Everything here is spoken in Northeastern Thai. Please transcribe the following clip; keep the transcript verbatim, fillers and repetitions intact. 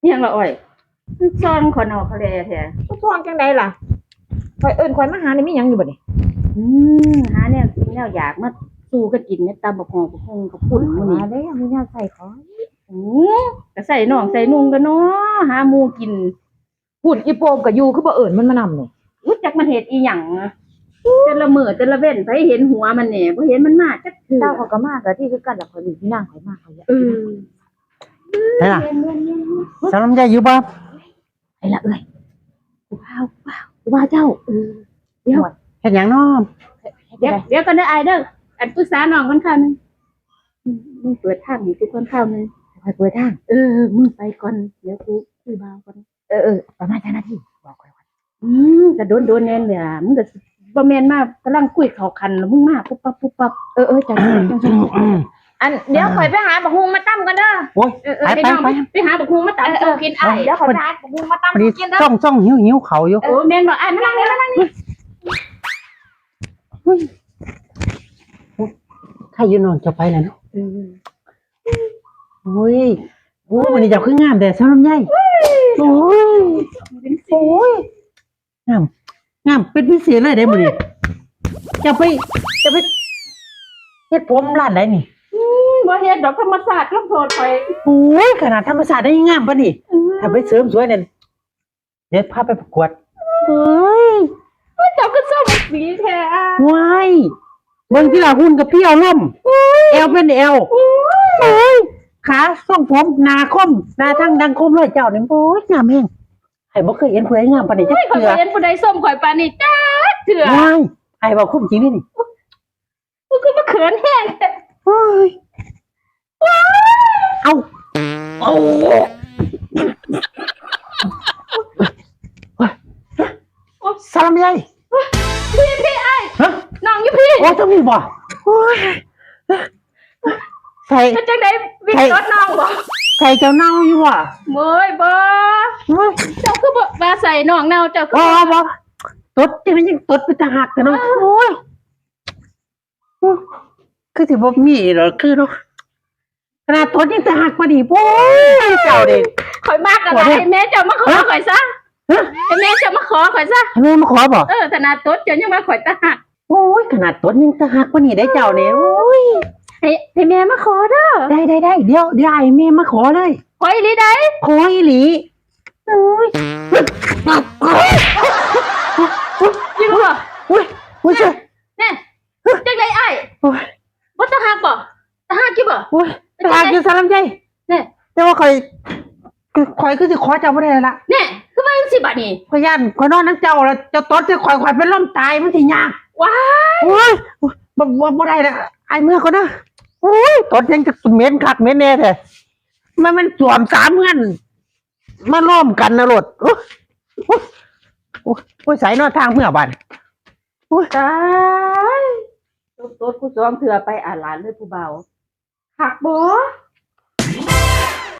อิหยังล่ะอ้อย มันซ่องขอหนอกขอแลแท้ มันซ่องจั่งใดล่ะ ข่อยเอิ้นข่อยมาหานี่มีหยังอยู่บ่นี่ อืม หาแนวกินแนวอยากมาสู่กันกินเนี่ย ตำบักฮงบักฮงกับปุ้นมื้อนี้ ว่าแล้วมีแนวใส่ของ อืม ก็ใส่น่องใส่นุ่งกันเนาะ หาหมู่กิน พูดอีโปมก็อยู่ คือบ่เอิ้นมันมานำนี่ รู้จักมันเฮ็ดอีหยังอะ แต่ละมื้อแต่ละเว้น ไผเห็นหัวมันแหน่ บ่เห็นมันมาจักเทื่อ เจ้าเขาก็มาก็ที่คือกันล่ะ ข่อยหลีกพี่นางข่อยมาข่อยอยาก เออ ใช่ล่ะ สาวลำไยอยู่บ่ ไปละเอื้อย กูพา กูพา กูพาเจ้า เออ เดี๋ยว เฮ็ดหยังน้อ เดี๋ยว เดี๋ยวก่อนเด้ออ้ายเด้อ อันปรึกษาน้องก่อนคราวหนึ่ง มึง มึงเปิดทางให้กูก่อนคราวหนึ่ง ข่อยเปิดทาง เออ มึงไปก่อน เดี๋ยวกูคุยบ่าวก่อน เออ เออ ประมาณจักนาที บอกข่อยก่อน อืม ก็โดนๆแน่นแหละ มึงก็บ่แม่นมากำลังคุยเข้าคันแล้วมึงมาปุ๊บปั๊บปุ๊บปั๊บ เออ เออ จังซั่น จังซั่น อัน เดี๋ยวข่อยไปหาบักฮุ่งมาตำก่อนเด้อ โอ้ย เออ เออ ไป ไป ไป น้อง ไป ไปหาบักฮุ่งมาตำ เออ สู่กิน เออ อ้าย เดี๋ยวข่อยไปหาบักฮุ่งมาตำ พอดี สู่กินเด้อ ซ่อง ซ่อง หิว หิวข้าวอยู่ เออ แม่นบ่ อ้าย มานั่ง มานั่ง มานั่งนี่ อุ้ย ใครอยู่น้องเจ้าไปแล้วเนาะ เออ โอ้ย โอ้ย มื้อนี้เจ้าคืองามแท้ สาวลำไย โอ้ย โอ้ย งาม งามเป็นพิเศษเลยเด้มื้อนี้ เจ้าไป เจ้าไปเฮ็ดผมร้านใดนี่ อืม บ่เฮ็ดดอก ธรรมชาติลงโทษข่อย โอ้ย ขนาดธรรมชาติได้งามปานนี้ อืม ถ้าไปเสริมสวยนั่น เดี๋ยวพาไปประกวด เฮ้ย เฮ้ย เจ้าก็ชอบสีแท้อะ ว้าย เบิ่งทีละหุ่นกับพี่เอาลม แอวเป็นแอว โอ้ย ขาทรงผม หน้าคม หน้าทั้งดังคมเลยเจ้านี่ โอ้ย งามแฮง ไผบ่เคยเห็นผู้ใดงามปานนี้จักเทื่อ เฮ้ย ข่อยบ่เห็นผู้ใดชมข่อยปานนี้จักเทื่อ ว้าย ไผเว้าความจริงนี่นี่ มึงคือมาเขินแฮงแท้ เฮ้ย เอา เอา สาวลำไย พี่ พี่อ้าย ฮะ น้องอยู่พี่ โอ้ เจ้ามีบ่ โอ้ย ใส่ เป็นจังได๋ วิก ใส่ ตดน้องบ่ ใส่เจ้าเน่าอยู่บ่ โอ้ย บ่ โอ้ย เจ้าคือบ่ว่าใส่น้องเน่า เจ้าคือ บ่ บ่ บ่ ตดที่มันยังตดเป็นตาหักแต่เนาะ เออ โอ้ย คือสิบ่มีเหรอ คือเนาะ ขนาดตดยังตาหักปานนี้ โอ้ย เจ้าเด้ ข่อยมักอะไร ขอโทษ ให้แม่เจ้ามาขอ ฮะ ข่อยซะ ฮะ ให้แม่เจ้ามาขอข่อยซะ ให้แม่มาขอบ่ เออ ขนาดตดเจ้ายังมาข่อยตาหัก โอ้ย ขนาดตดยังตาหักปานนี้ได้เจ้าเนี่ย โอ้ย ให้ ให้แม่มาขอเด้อ ได้ ได้ ได้ เดี๋ยว เดี๋ยวให้แม่มาขอเลย ขออีหลีได้ ขออีหลี โอ้ย อยู่บ่ โอ้ย โอ้ย เจ้า แน่ จังได๋อ้าย โอ้ย บ่ตาฮักบ่ ตาฮักอยู่บ่ โอ้ย ตาฮักอยู่สาวลำไย แน่ แต่ว่าข่อย ข่อยคือสิขอเจ้าบ่ได้ละ แน่ คือว่าจังซี่บัดนี้ ข่อยย้านข่อยนอนนำเจ้าแล้ว เจ้าตดใส่ข่อย ข่อยเป็นลมตาย มันสิยาก ว้าย โอ้ย บ่ บ่ บ่ได้ละ อ้ายเมือก่อนเด้อ โอ้ย ตดยังจะเหม็นคักเหม็นแน่แท้ มัน มันสวมสามเฮือน มาล้อมกันนะโลด โอ้ย โอ้ย โอ้ย โอ้ย ใส่เนาะทางเมือบัด โอ้ย ตาย ตด ตดกูสองเทื่อไปอาหลาดเลยผู้บ่าว คักบ่